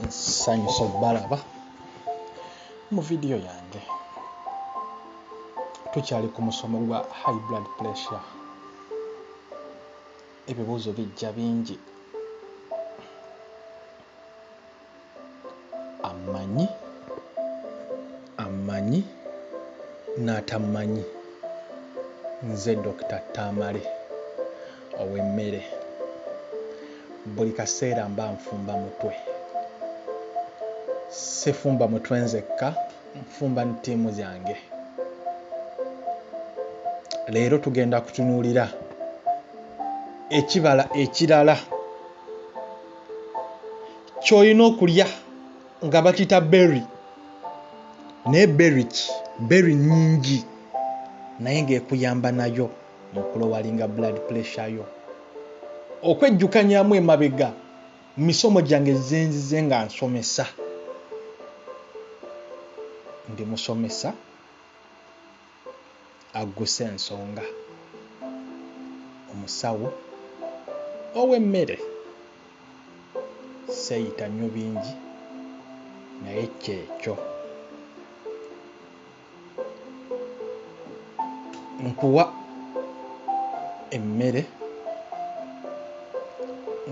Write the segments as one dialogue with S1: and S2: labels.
S1: Nsanyuse obbalaba mu vidiyo yange. Tukyali ku musomo gwa high blood pressure. Ebibuuzo bijja bingi. Ammanyi, ammanyi n'atammanyi. Nze Dokita Tamale ow'emmere. Buli kaseera mba nfumba mutwe. Sifumba mutwe nzekka, nfumba ne ttiimu yange. Leero tugenda kutunuulira ekibala ekirala ky'olina okulya nga bakiyita berry. Naye berry ki? Berry nnyingi naye ng'ekuyamba nayo mu kulowalinga blood pressure yo. Okwejjukanyaamu emabega mu misomo gyange ze nzize nga nsomesa, ndi musomesa aggusa ensonga, omusawo ow'emmere. Seeyita nnyo bingi naye kyekyo. Nkuwa emmere,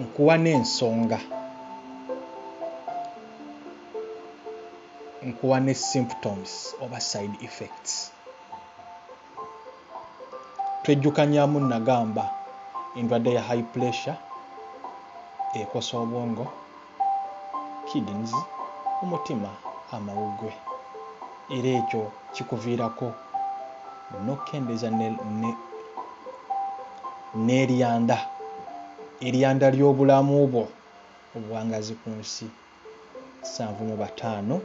S1: nkuwa n'ensonga, nkuwa ne symptoms oba side effects. Twejjukanyaamu nagamba endwadde ya high pressure ekosa obwongo, kidneys, omutima, amawuggwe era ekyo kikuviirako n'okukendeeza n'eryanda, eryanda ly'obulamu bwo obuwangaazi ku nsi. 75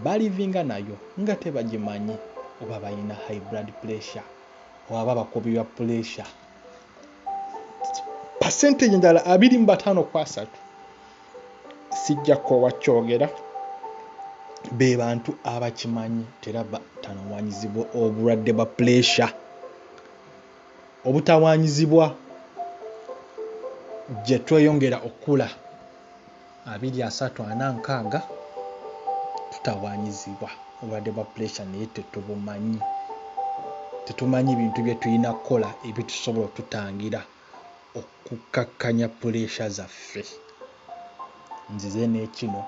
S1: balivinga nayo nga tebagimanyi oba balina high blood pressure oba bakubi ba puleesa. Percentage endala 25 ku 30, sijja kukoowa kyogera, be bantu abakimanyi era batawaanyizibwa obulwadde bwa puleesa. Obutawaanyizibwa gye tweyongera okkula 20, 30, 40, 60, tutawaanyizibwa obulwadde bwa puleesa naye tetubumanyi. Tetumanyi bintu bye tulina kkola ebitusobola ottutangira okukkakkanya puleesa zaffe. Nzize n'ekino,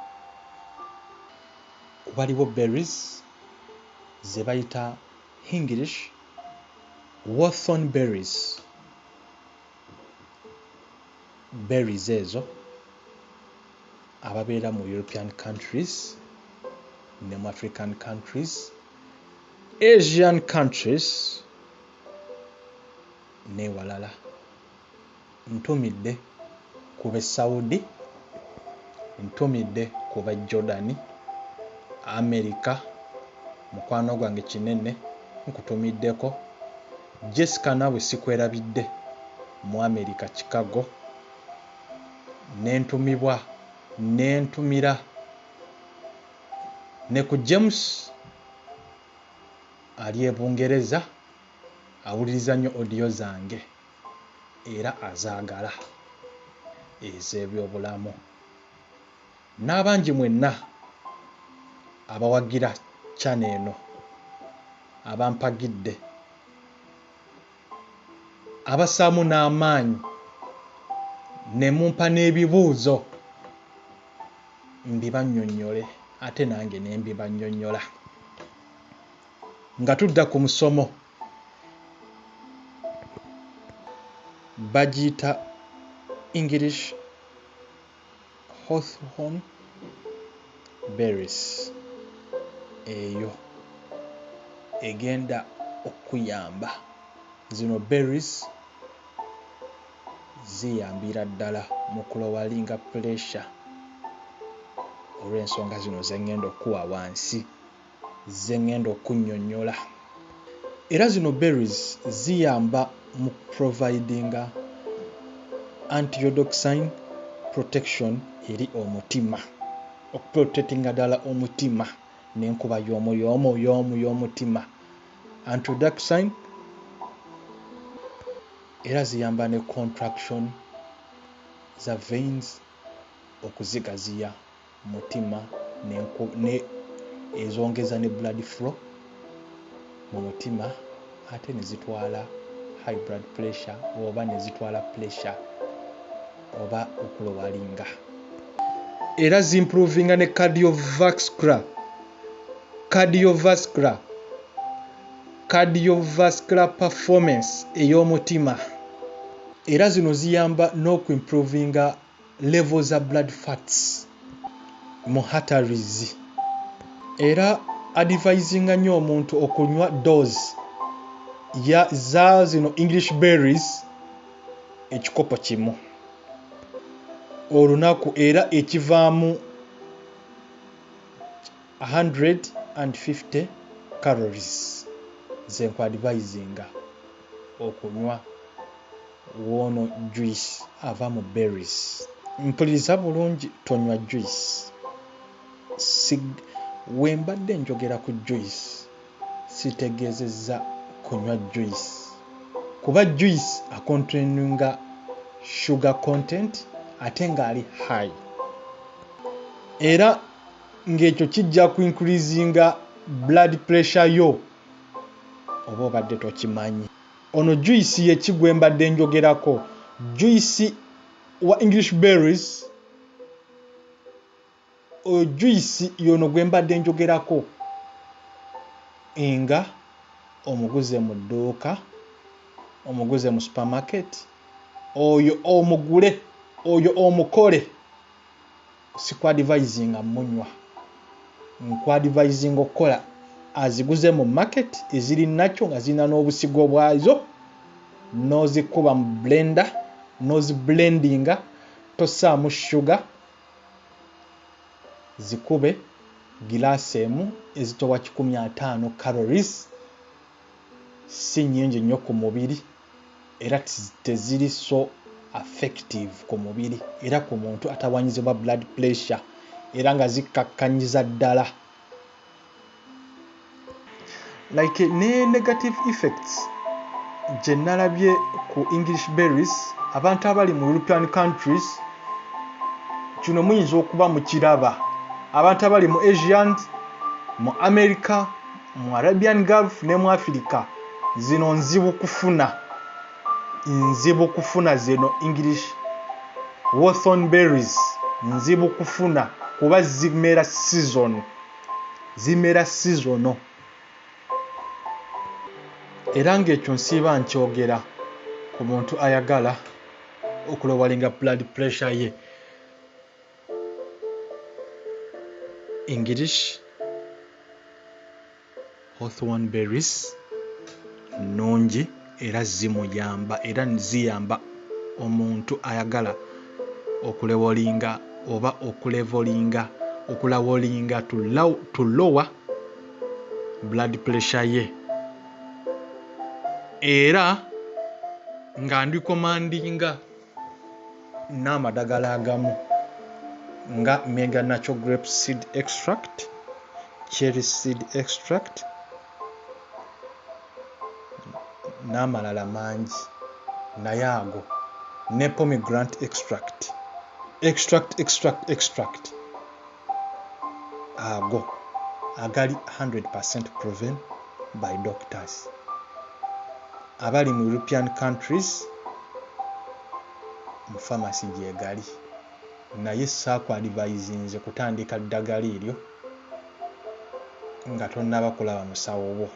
S1: waliwo berries ze bayita English hawthorn berries. Berries ezo ababeera mu European countries ne mu African countries, Asian countries n'ewalala. Ntumidde ku b'e Saudi, ntumidde ku b'e Jordan, America, mukwano gwange kinene nkutumiddeko, Jessica naawe sikwerabidde mu America Chicago, ne ntumibwa ne ntumira ne ku James ali e Bungereza awuliriza nnyo audio zange era azaagala ez'ebyobulamu. N'abangi mwenna abawagira channel eno, abampagidde, abassaamu n'amaanyi ne mumpa n'ebibuuzo mbibannyonnyole ate nange ne mbibannyonnyola. Nga tudda ku musomo, bagiyita English hawthorn berries, eyo egenda okkuyamba. Zino berries ziyambira ddala mu kulowalinga puleesa olw'ensonga zino ze ŋŋenda okkuwa wansi, ze ŋŋenda okunnyonnyola. Era zino berries ziyamba mu kuprovidinga antioxidant protection eri omutima, okuprotectinga ddala omutima n'enkuba y'omu y'omu y'omu y'omutima. Antioxidant era ziyamba ne contraction za veins. Okuzigaziya mutima ne ezongeza ne blood flow mu mutima, ate ne zitwala high blood pressure oba ne zitwala pressure oba okuloweringa. Era zimprovinga ne cardiovascular performance ey'omutima. Era zino ziyamba n'okuimprovinga level za blood fats mu arteries. Era advisinga nnyo omuntu okunywa dose ya za zino English berries ekikopo kimu olunaku, era ekivaamu 150 calories. Ze nkuadvisinga okunywa woono juice ava mu berries. Mpuliriza bulungi, tonywa juice. Si we mbadde njogera ku juice, sitegeezezza kunywa juice, kuba juice acontaininga sugar content ate ng'ali high, era ng'ekyo kijja ku increasinga blood pressure yo oba obadde tokimanyi. Ono juice ye ki gwe mbadde njogerako? Juice wa English berries. Oyo juice yono gwe mbadde njogerako nga omuguze mu dduuka, omuguze mu supermarket, oyo omugule, oyo omukole. Sikuadvisinga munywa, nkuadvisinga okukola aziguze mu market eziri nakyo nga zirina n'obusigo bwazo, n'ozikuba mu blender, n'oziblendinga, tossaamu sugar, zikube giraasi emu ezitowa 150 calories. Si nnyingi nnyo ku mubiri era teziri so effective ku mubiri era ku muntu atawanyizibwa blood pressure, era nga zikkakkanyiza ddala. Like ne negative effects gye nalabye ku English berries, abantu abali mu European countries kino muyinza okuba mukiraba, abantu abali mu Asians, mu America, mu Arabian Gulf ne mu Africa, zino nzibu kufuna, nzibu kufuna. Zino English hawthorn berries nzibu kufuna kuba zimera season, zimera season. Era ng'ekyo nsiiba nkyogera ku muntu ayagala okuloweringa blood pressure ye, English hawthorn berries nnungi era zimuyamba, era ziyamba omuntu ayagala okuloweringa oba okulevelinga, okuloweringa, to lower blood pressure ye. Era nga ndirecommendinga n'amadagala agamu nga Mega Natural Grape Seed Extract, Cherry Seed Extract n'amalala mangi, naye ago ne pomegranate extract, extract, extract, extract, ago agali 100% proven by doctors. Abali mu European countries, mu pharmacy gyegali, naye saakuadvisinze kutandika ddagala eryo nga tonnaba kulaba musawo wo,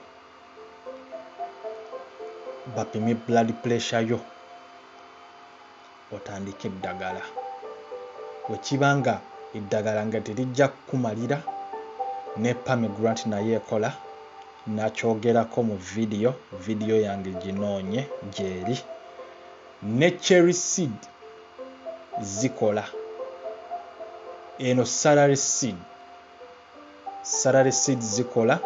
S1: bapime blood pressure yo otandike eddagala. Bwe kiba nga eddagala nga terijja kukumalira, ne pomegranate naye ekola, nakyogerako mu vidiyo, vidiyo yange ginoonye gyeri. Ne cherry seed zikola, eno celery seed, celery seed zikola,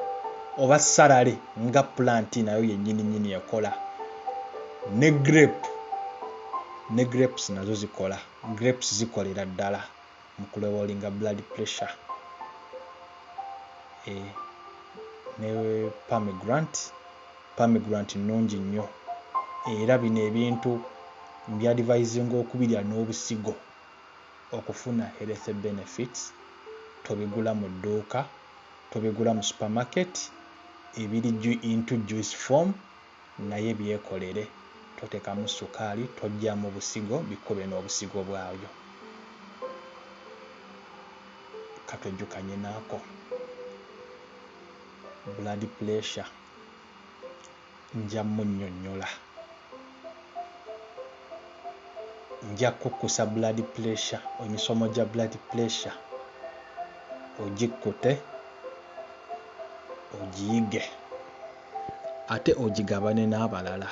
S1: oba celery nga plant nayo yennyini nnyini ekola. Ne grape, ne grapes nazo zikola, grapes zikolera ddala mu kuloweringa blood pressure. Ne pomegranate, pomegranate nnungi nnyo. Era bino ebintu mbyadvisinga okubirya n'obusigo. Okufuna health benefits tobigula mu dduuka, tobigula mu supermarket ebiri into juice form, naye byekolere. Toteekamu sukaali, toggyamu busigo, bikube n'obusigo bwayo. Katwejjukanye naako. Blood pressure nja munnyonnyola. Nja kukkusa blood pressure, emisomo gya blood pressure ogikkute, ogiyige ate ogigabane n'abalala.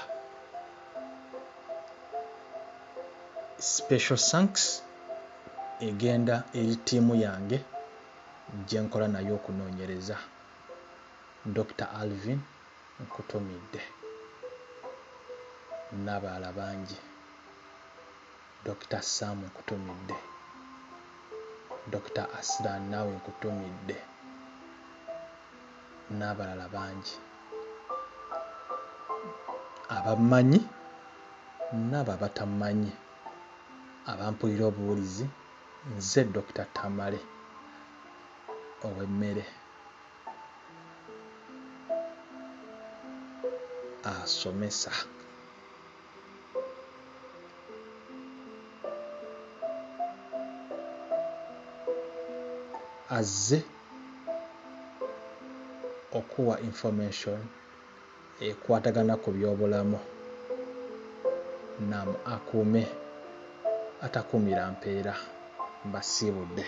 S1: Special thanks egenda eri ttiimu yange gye nkola nayo okunoonyereza. Dr. Alvin nkutumidde n'abalala bangi. Dr. Sam nkutumidde, Dr. Aslan naawe nkutumidde n'abalala bangi abammanyi n'abo abatammanyi, abampulira obuwulizi. Nze Dr. Tamale ow'emmere asomesa. Azze okuwa information ekwatagana ku byobulamu. Nam akuume atakuumira mpeera. Mbasiibudde.